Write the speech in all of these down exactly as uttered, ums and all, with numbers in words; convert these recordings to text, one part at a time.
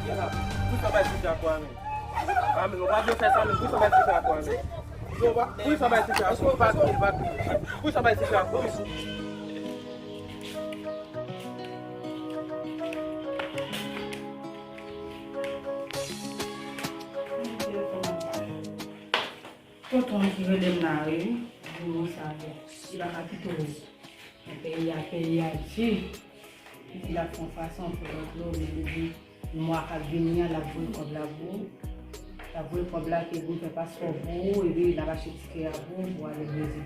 Poukisa w bay tifi a kou a, men? A, men, ou pa dwe fè sa, men. Poukisa w bay tifi a kou a, men? Poukisa w bay tifi a kou? Pa kriye, pa kriye. Poukisa w bay tifi a kou, men? Tonton ki rele m la, wi. Di mwen sa, li pa ka kite w. Nan peyi a, peyi a di. Li di l ap fè yon fason pou rantre w, men li di, mwa k ap vini an, l ap voye kòb la pou ou. L ap voye kòb la ke pou l fè paspò pou ou, epi l ap achte tikè a pou ou, pou w ale Brezil.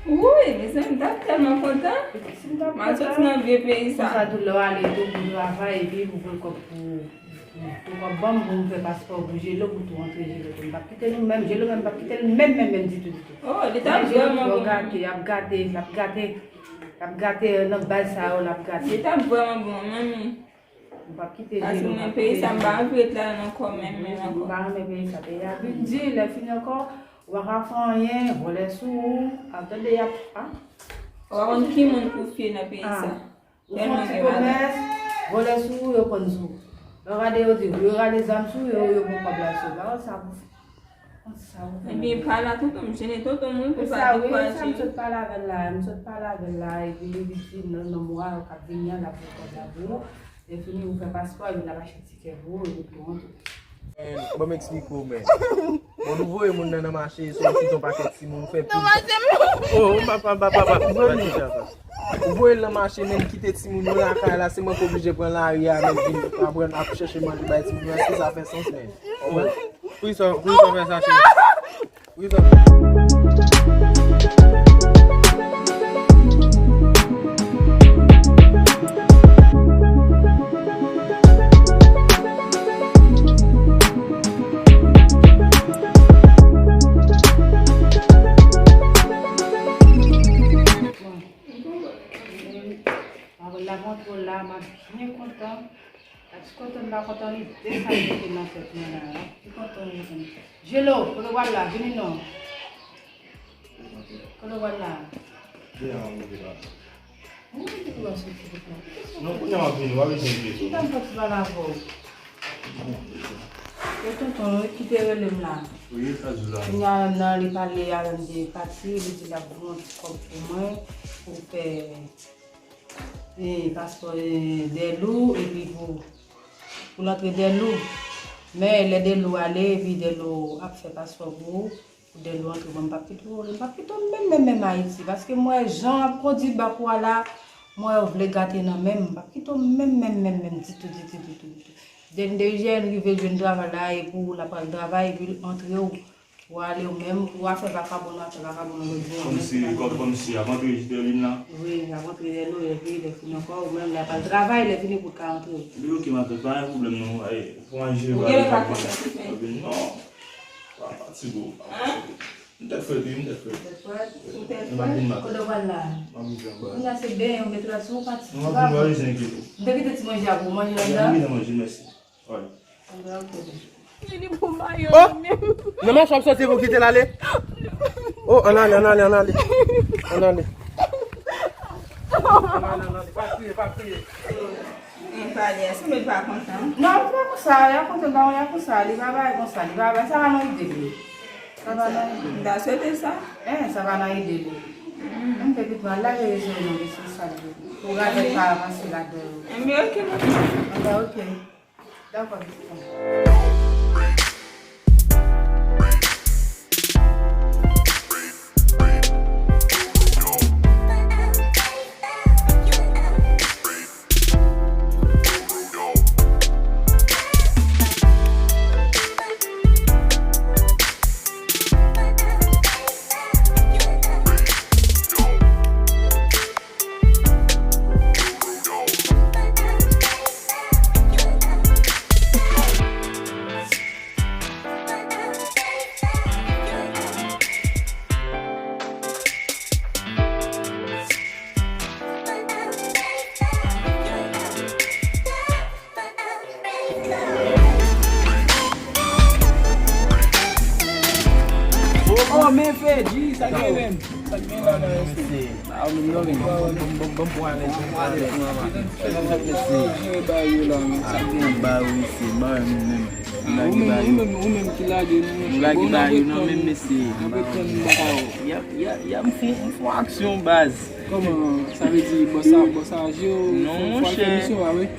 Wouy, mezanmi, m t ap tèlman kontan. Si m t ap kontan. M al soti nan vye peyi sa. Konsa tou lè w ale tou pou travay, epi pou voye kòb pou ou. Pou kòb ban m pou m fè paspò pou Jelo, pou tou rantre Jelo tou. M p ap kite nou menm, Jelo menm, m p ap kite l menm, menm, menm ditou, ditou. Oh, li t ap vrèman bon. Gate, y ap gate, l ap gate, l ap gate nan baz sa yo, l ap gate. Li t ap vrèman bon, manmi. M p ap kite Jelo, m p ap kite Jelo. Paske mwen peyi sa, m pa anvi ret la ankò, menm, menm ankò. M pa renmen peyi sa, peyi a vin di, lè fini ankò, ou pa ka fè anyen, vòlè sou ou, ap tande y ap, a. Ou pa konn ki moun pou fye nan peyi sa. Ou fè yon ti komès, vòlè sou ou, yo pran sou ou. Yo gade, yo di, yo rale zam sou ou, yo, yo pran kòb la sou ou. Pawòl sa pou fè. Pawòl sa pou fè. Ebyen, pa la, tonton, m jennen tonton m, wi, pou pa dekouraje. Sa, wi, sa m sot pale avè l la, m sot pale avè l la, epi li di, nan, nan mwa k ap vini an, l ap pran kòb la pou ou. Lè fini, ou fè paspò, epi l ap achte tikè pou ou, epi pou ou antre. Ban m eksplike w, men. Bon, nou voye moun nan nan mache, soti yon pakèt timoun, ou fè pil. Oh, m pa, pa, pa, pa, pa, pa, pa, pa, pa. Ou voye l nan mache, men l kite timoun yo lakay la, se mwen k oblije pran lari a, men vin aprann ap chèche manje bay timoun yo. Èske sa fè sans, men? Konprann? Poukisa, poukisa w fè sa, cheri? Poukisa w fè sa? Bon, la montre la, m ap byen kontan. Ap kontan, m pa kontan li desann mete nan tèt mwen la. Ap kontan li kontan. Jelo, kote w al la? Vini non. Kote w al la? Devan mwen, devan. Mwen te tou wè sou ti kote. Non, kounye a m ap vini, w ap vin vini. Chita m fè ti pale avè w. E tonton, ki te rele m la. Wi, sa di la. Kounye a menm nan, li pale avè m de pati, li di l ap voye yon ti kòb pou mwen, pou fè e, paspò, e, Dèlou, epi pou, pou l antre Dèlou. Men lè Dèlou ale, epi Dèlou ap fè paspò pou ou, pou Dèlou antre. Bon, m p ap kite w, m p ap kite w menm, menm, menm Ayiti. Paske m wè jan w ap kondui bak ou a la, m wè w vle gate nan men m, m p ap kite w menm, menm, menm, menm ditou, ditou, ditou, ditou. Dènye, dènye, l rive jwenn travay la, epi w, l ap al travay, epi l antre w. Ou ale ou menm, ou a fè vakabon, ou a fè vakabon lòt bò. Kòmsi, kòm, kòmsi, ap antre Jidèlin nan? Wi, ap antre lè nou, epi lè fini ankò, ou menm, lè ap al travay, lè fini pou ka antre. Li oke, matant, pa gen pwoblèm non. Ay, pou manje, ou genlè pa kontan, non. Pa fatige w, pa fatige w. M tèt frèt, wi, m tèt frèt. Tèt frèt? Ou tèt frèt? Kote w pral la? M ap rive anba. Kounye a se benyen, ou mete l sou ou pati. M ap vin, pa rive, enkyete w. M te kite ti manje a pou w manje anndan. M te manje, mèsi. Oh! Nan mache w ap soti pou w kite l ale? Oh, ann ale, ann ale, ann ale. Ann ale. Ann ale, ann ale. Pa kriye, pa kriye. E pale, sanble l pa kontan. Non, li pa konsa, y a kontan ba w, y a konsa, li pa bay konsa, li pa bay, sa pa nan ide li. Sa pa nan ide li. M ta swete sa. Eh, sa pa nan ide li. M te pito al lage rezo non, mesye sa li. Pou gade pa avanse ladan yo. Enben, oke, matant. Anben, oke. Dakò, pitit mwen. Hey, G, sa k gen menm? Sa k gen la, la, mesye? Ah, men non, men. Bon, bon, bon, bon, pou alèz, bon, pou alèz, mwen, mwen. Sa k fèt, mesye? Manje ba yo la, men. Sa k gen ba yo, mesye? Ba yo, menm. Ou menm, ou menm, ou menm ki lage nou, mesye. Lage ba yo, non, menm, mesye. N ap ret tann baka yo. Y ap, y ap, y ap, m fè, m fè aksyon, baz. Kòman, sa vle di, bòs sa, bòs sa aji w? Non, monchè.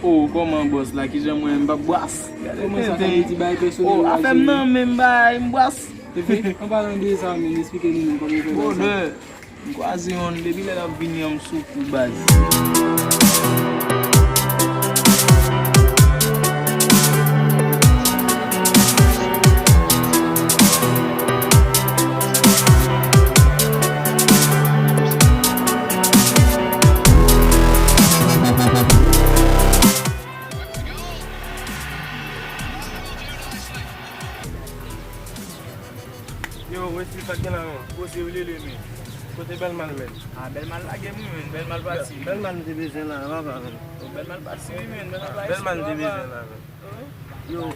Oh, kòman bòs la? Kijan mwen, m p ap bwès? Kòman sa, sa vle di, bay pèsonèl la? Oh, afè m nan, men m bay, m bwès. Epi, an palan de sa, men, esplike nou, non, kòman w fè sa? Brother, m kwaze yonn, depi lè l ap vini an, m sou kou, baz. Yo, Wesley, sa k gen la, men? Koze w lele, men. Kote Bèlmal, men? Ah, Bèlmal lage m, wi, men. Bèlmal pati. Bèlmal m te bezwen la, papa, men. Oh, Bèlmal pati, wi, men. Bèlmal pati, papa. Bèlmal m te bezwen la, men. Yo,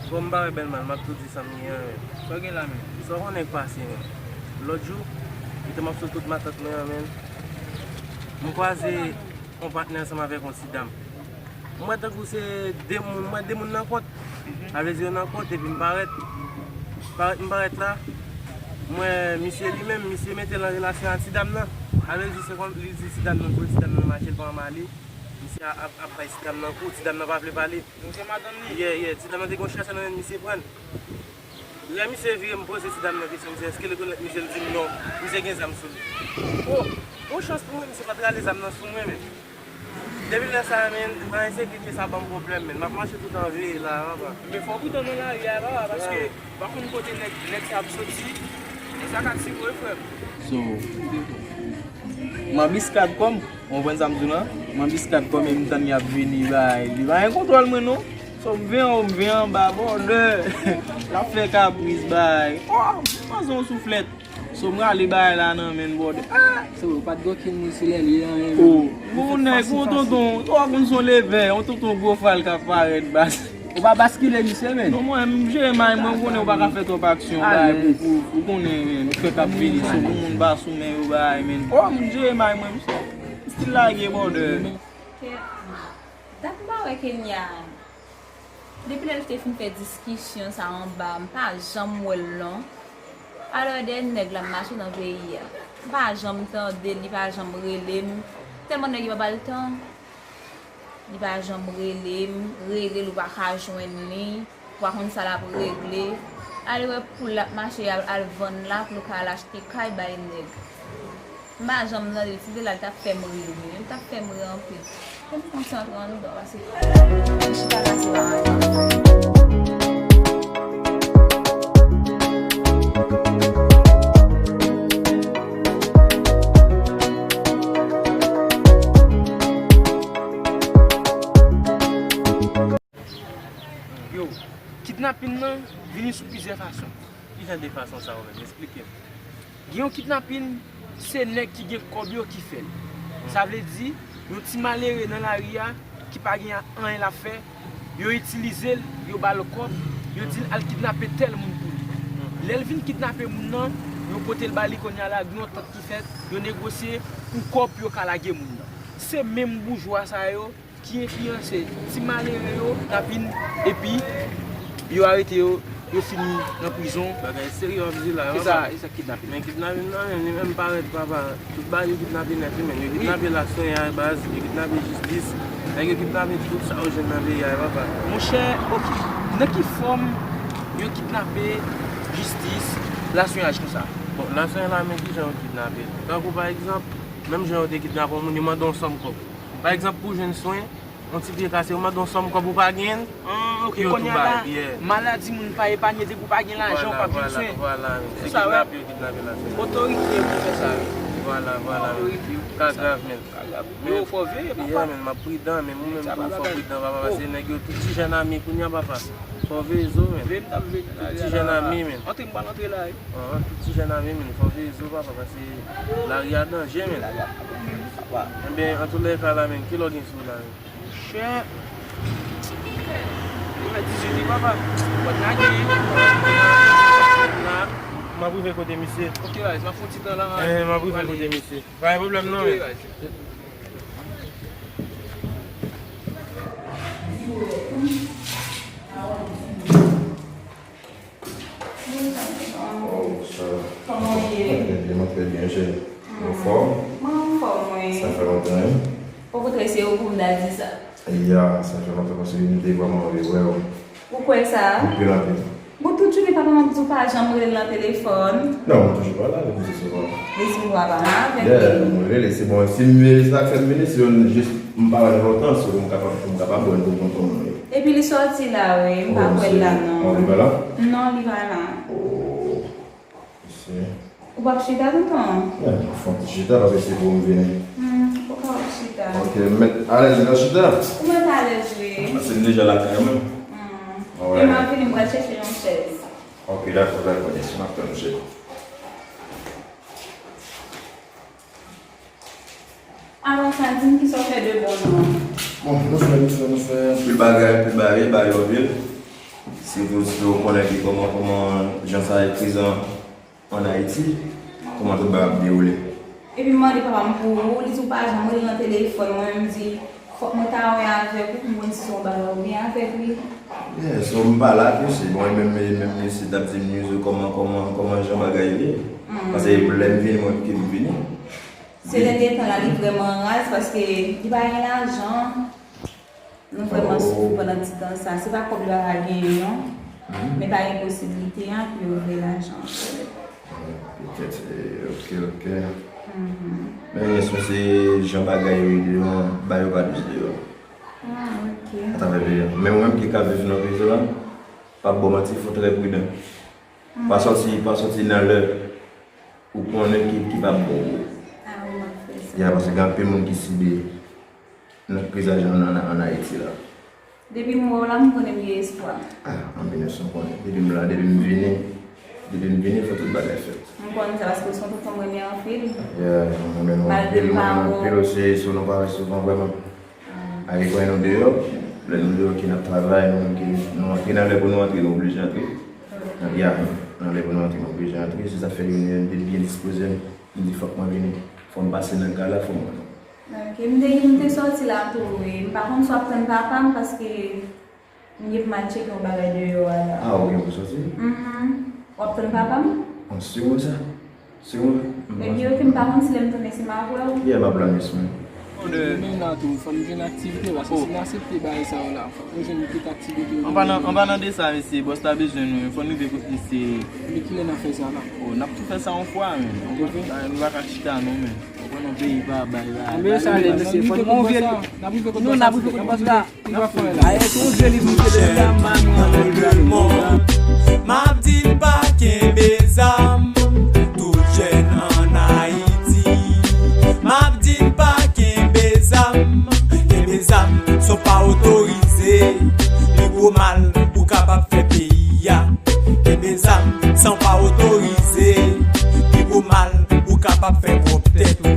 bon, m pa wè Bèlmal, m ap tou di sa m gen an, men. Sa w gen la, men? Sa w konnen k pase, men? Lòt jou, li te m ap sot kot matant mwen an, men. M kwaze yon patnè ansanm avèk yon ti dam. M wè tankou se de moun, m wè de moun nan kont. Sa vle di yo nan kont, epi m parèt. Parèt, m parèt la. M wè misye li menm, misye mete l an relasyon ak ti dam nan. Sa vle di se kòm li di ti dam nan pou ti dam nan mache, l pa anmale. Misye ap, ap, ap bay ti dam nan kou, ti dam nan pa vle pale. Misye madanm li? Yeah, yeah, ti dam nan te gen yon chasè nan men misye pran. Lè misye vire, m poze ti dam nan kesyon, m di, èske li rekonèt misye? L di m non, misye gen zam sou li. Oh, bon chans pou mwen, misye pa t rale zam nan sou mwen, men. Depi lè sa a, men, nan ensekirite sa ban m pwoblèm, men. M ap mache toutan veye la, papa. Men fò w pridan nan lari a, papa, paske ou pa konn kote nèg, nèg sa ap soti, e sa ka tire w, frè m. So, m anbiskad kò m, ou konprann sa m di w lan? M anbiskad kò m e m tann y ap vini, bay. Li pa gen kontwòl mwen, non. So, m veye anwo, m veye anba, brother. L ap fè kapris, bay. Oh, m panse yon souflèt. So, m rale bagay la nan men l, brother. Ah! So, ou pa t gen okenn moun sou lè li an, men. Oh, bon nèg, yon tonton, ou konn son levè, yon tonton gwo fal k ap parèt, baz. Ou pa baskile misye, men. Non, mwen, m jere may mwen, ou konnen ou pa ka fè twòp aksyon, bay, pou, pou, ou konnen, men, fè k ap vini, so, pou moun pa sou men yo, bay, men. Oh, m jere may mwen, m stil lage, brother. Kè, dat m pa wè Kenya. Depi lè l te fin fè diskisyon sa anba, m pa janm wè l non. Alò, dèyè nèg la m mache nan peyi a. M pa janm tande l, li pa janm rele m. Tèlman nèg yo pa ba l tan, li pa janm rele m. Rele l, ou pa ka jwenn li. Ou pa konn sa l ap regle. Ale wè poul l ap mache al, al vann la pou l ka al achte kay bay nèg. M pa janm tande l, si te la, l t ap fè m ri, wi. L t ap fè m ri anpil. Men m konsantre anndan, paske m chita la, se pa anyen m ap fè. Yo, kidnapin nan vini sou plizyè fason. Ki jan de fason sa yo menm? Esplike m. Gen yon kidnapin, se nèg ki gen kòb yo ki fè l. Sa vle di, yon ti malere nan lari a, ki pa gen anyen l ap fè, yo itilize l, yo ba l kòb, yo di l al kidnape tèl moun pou li. Lè l vin kidnape moun nan, yo pote l ba li kounye a la, gen yon antant ki fèt, yo negosye pou kòb pou yo ka lage moun nan. Se menm boujwa sa yo ki enfliyanse ti malere yo, kidnapin, epi yo arete yo, yo fini nan prizon. Bagay serye w ap di la, papa. E sa, e sa kidnapin? Men kidnapin nan, men li menm parèt, papa. Tout bagay yo kidnape nèt, wi, men yo kidnape laswenyay, baz, yo kidnape jistis. Nèg yo kidnape tout sa yo jwenn nan peyi a, papa. Monchè, oke. Nan ki fòm yo kidnape jistis, laswenyay konsa? Bon, laswenyay la, men ki jan yo kidnape l. Tankou, pa egzanp, menm jan yo te kidnape yon moun, yo mande yon sòm kòb. Pa egzanp, pou w jwenn swen, yon ti pye kase, yo mande yon sòm kòb ou pa genyen l, ah, ok, yo tou bay, yeah. Maladi moun pa epanye, depi w pa gen lajan, w p ap jwenn swen. Vwala, vwala, se sa, wi. Kidnape yo kidnape la, se otorite yo ki fè sa, wi. Vwala, vwala. Otorite yo ki fè sa. Ka grav, men. Ka grav. Men, yo, fò veye, papa. Yeah, men, m ap pridan, men ou menm tou, fò w pridan, papa, paske nèg yo, tout ti jèn ame kounye a, papa. Fò w veye zo, men. Veye m t ap veye nan lari a la. Tout ti jèn ame, men. Antre, m pral antre la, wi. An, an, tout ti jèn ame, men. Fò w veye zo, papa, paske lari a danje, men. Lari a pa bon, men, papa. Enben, an tou lè ka la, men, kilè w gen sou la, men? Monchè, yo fè dizuit wi, papa. Pòt la gen. La, m M ap rive kote misye. Ok, guys, m ap fè yon ti tan la. Eh, m ap rive kote misye. Pa gen pwoblèm non, men. Oh, bonsoir. Kòman w ye? Mwen trè byen, mwen trè byen, cheri. Ou anfòm? Mwen anfòm, wi. Sa fè lontan, wi. Okontrè, se ou pou m ta di sa. Ya, sa fè lontan paske m te vrèman anvi wè w. Ou kwè sa? Anpil, anpil. Bon, tout jounen papa m ap di w pa janm rele l nan telefòn. Non, mwen toujou pa la, li konn se souvan. Li souvan pa la avèk li. Yeah, mwen rele, se bon, si m vini, sa k fè m vini, se yon jis m pa wè l lontan, so m kapab, m kapab wè l pou m konn kòman l ye. Epi li sòti la, wi, m pa kwè l la, non. Oh, li pa la? Non, li pa la. Oh, mesye. Ou p ap chita, tonton? Yeah, m ap fè yon ti chita, paske se pou m vini. Hmm, ou ka ap chita. Ok, m mèt alèz nan chita? Ou mèt alèz, wi. Paske m deja lakay mwen. Hmm. Alright. E m ap vini, m pral chèche yon chèz. Ok, dakò, dakò, yes, m ap tann ou, cheri. Alò, sa di m kisa w fè de bon non? Bon, nou fè, nou fè, nou fè anpil bagay, anpil bagay, bagay anpil. Sitou, sitou, ou konnen ki kòman, kòman jan sa ye prezan an Ayiti, kòman tout bagay ap dewoule. Epi m mande papa m pou ou, li di w pa janm rele nan telefòn, mwen menm m di, fòk mwen ta wè avèk ou pou m konn si se yon bagay ou gen avèk li. Yeah, so m pale ak misye, bon, e menm, e menm misye t ap di m, Nizo, kòman, kòman, kòman jan bagay yo ye? Paske lè m vini, mwen ke m vini. Se dènye tan la, li vrèman raz paske li pa gen lajan. Nou vrèman soufri pandan ti tan sa. Se pa kòb li pa ka genyen, non. Men pa gen posiblite an pou yo voye lajan ankò. Petèt, eh, ok, ok. Men yes, men se jan bagay yo ye deyò, ba yo pa dous deyò. Ah, ok. Atravè peyi a. Men ou menm ki ka viv nan peyi sa la, pa ap ba w manti, fò w trè pridan. Pa sòti, pa sòti nan lè ou konnen ki, ki p ap bon pou ou. Ah, ou ap fè sa. Ya, paske gen anpil moun ki sibi nan kriz lajan an, an, an Ayiti la. Depi m wè w la, m konnen m gen espwa. Ah, an byen, èske w konnen? Depi m la, depi m vini, depi m vini, fò tout bagay fèt. M konn sa paske w se yon tonton m renmen anpil. Yeah, m renmen nou anpil, m renmen nou anpil osi, si w nou pa wè souvan vrèman. Alè, konnen nou deyò, lè nou deyò ki n ap travay, nou menm ki nou antre nan lè pou nou antre, nou oblije antre. Ya, nan lè pou nou antre, nou oblije antre. Se sa k fè yo, yo te byen dispoze m. M di, fòk mwen vini. Fò m pase nan gala, fò m wè nou. Ok, m te, m te sòti la tou, wi. M pa konn si w ap tann papa m, paske m gen pou m al tcheke yon bagay deyò a la. Ah, ou gen pou sòti? Mhm. W ap tann papa m? Bon, si w wè sa. Si w wè. Ebyen, ok, m pa konn si lè m tounen, si m ap wè w. Yeah, m ap la, miss, man. Demen la tou, fò n jwenn aktivite, paske si n aksepte bagay sa yo la, fòk nou jwenn kèk aktivite. Anba nan, anba nan de sa, mesye, bòs la bezwen nou, fò n rive kot misye. Men kilè n ap fè sa la? Oh, n ap tou fè sa yon fwa, men. Nou pa ka chita, non, men. Ou konn yon peyi pa bay la. Anben sa ale, mesye, fò n rive kot bòs la. N ap rive kot bòs la. Ayè, se yon vye liv m te deja, m pa nan lemonn. M ap di n pa kenbe zam, tout jèn ann Ayiti. M ap di n pa kenbe zam, kenbe zam san w pa otorize. Pi gwo mal ou kapab fè peyi a. Kenbe zam san w pa otorize. Pi gwo mal ou kapab fè pwòp tèt ou.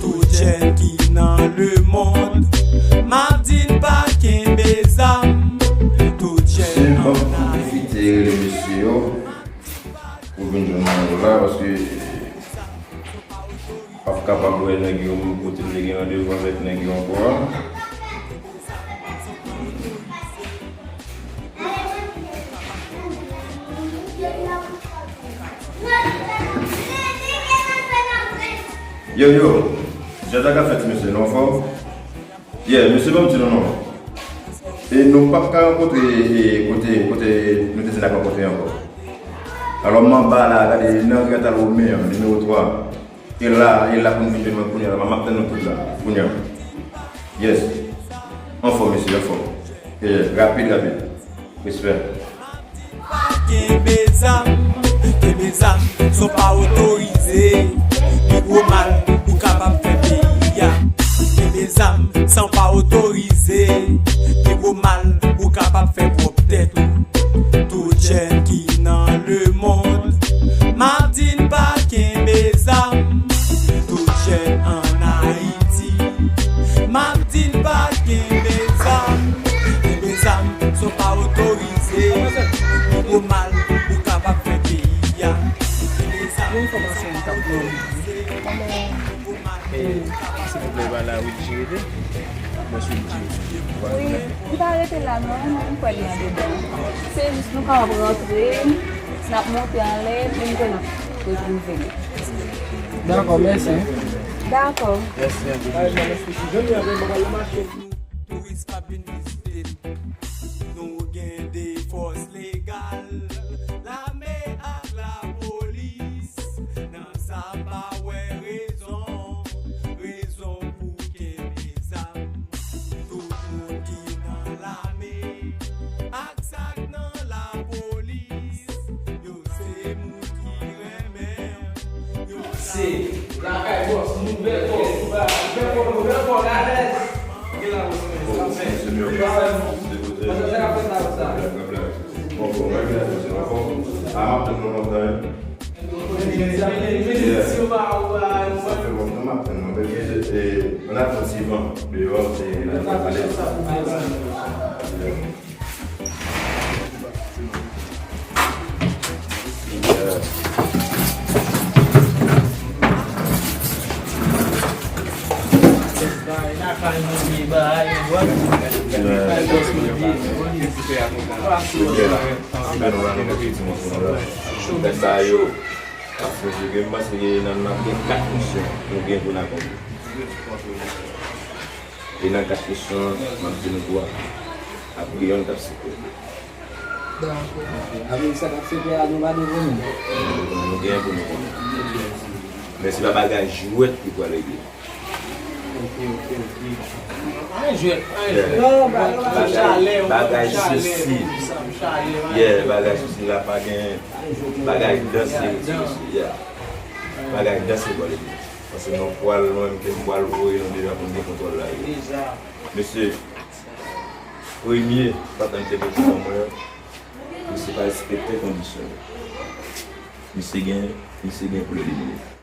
Tout jèn ki nan lemonn, m ap di n pa kenbe zam. Tout jèn an Ayiti. Mesye, m ap pwofite rele mesye yo pou vin jwenn mwen la, paske m p ap kapab wè nèg yo kote m te gen randevou avèk nèg yo ankò a. Yo, yo, jan sa ka fèt, mesye, nou anfòm? Yeah, mesye, ban m di nou non. E nou p ap ka rankontre, e, kote, kote nou te di n ap rankontre ankò. Alò, m anba la, gade, nan rè Talwomè an, nimewo twa. E la, e la pou nou vin jwenn mwen kounye a la. M ap tann nou tout la, kounye a. Yes. Anfòm, mesye, anfòm. E, rapid, rapid. Respè. Kenbe zam, kenbe zam, san w pa otorize. Pi gwo mal ou kapab fè peyi a. Kenbe zam, san w pa otorize. Pi gwo mal ou kapab fè pwòp tèt ou. Tout jèn ki nan lemonn, m ap di n pa kenbe zam. Tout jèn ann Ayiti, m ap di n pa kenbe zam. Kenbe zam san w pa otorize. Pi gwo mal ou kapab fè peyi a. Silvouplè, pa la Wilgy rete? Bòs Wilgy. Wi, li pa rete la non, mwen kwè li andedan. Se jis nou kapab rantre, n ap monte anlè, epi m kwè n ap retwouve li. Dakò, mèsi. Dakò. Mèsi anpil. Touris k ap vin vizite n. Nou gen de fòs legal, lame ak lapolis. Nan sa pa wè rezon, rezon pou kenbe zam. Tout moun ki nan lame ak sa k nan lapolis, yo se moun ki renmen, yo se lakay bòs, nouvèl bòs, nouvèl bòs, nouvèl bòs, alèz. Gen la bòs, men sa fè. Bon, bon, mwen vin la, se pa bon. A, m ap tann nou lontan, wi. Yeah. Sa fè lontan m ap tann nou. Men, e, ann atann, si van deyò, se la pale. Yeah. Gad sa yo. Paske m panse gen nan, nan gen kat misyon nou gen pou n akonpli. E nan kat misyon, m ap di nou twa. Ap gen youn k ap site. Dakò. Avèk sa k ap site a, nou pa dwe konnen. Nou gen pou nou konnen. Men se pa bagay jwèt ki pral regle. Ok, ok, ok. Pa gen jwèt, pa gen jwèt. Non, pa gen jwèt. Bagay sou si. Yeah, bagay sou si la pa gen bagay danse. Yeah. Bagay danse pral regle. Paske nou pral, mwen menm ke m pral voye nou deja pou n gen kontwòl la. Mesye, premye, patann te mete ban mwen, misye pa respekte kondisyon yo. Misye gen, misye gen pou l elimine.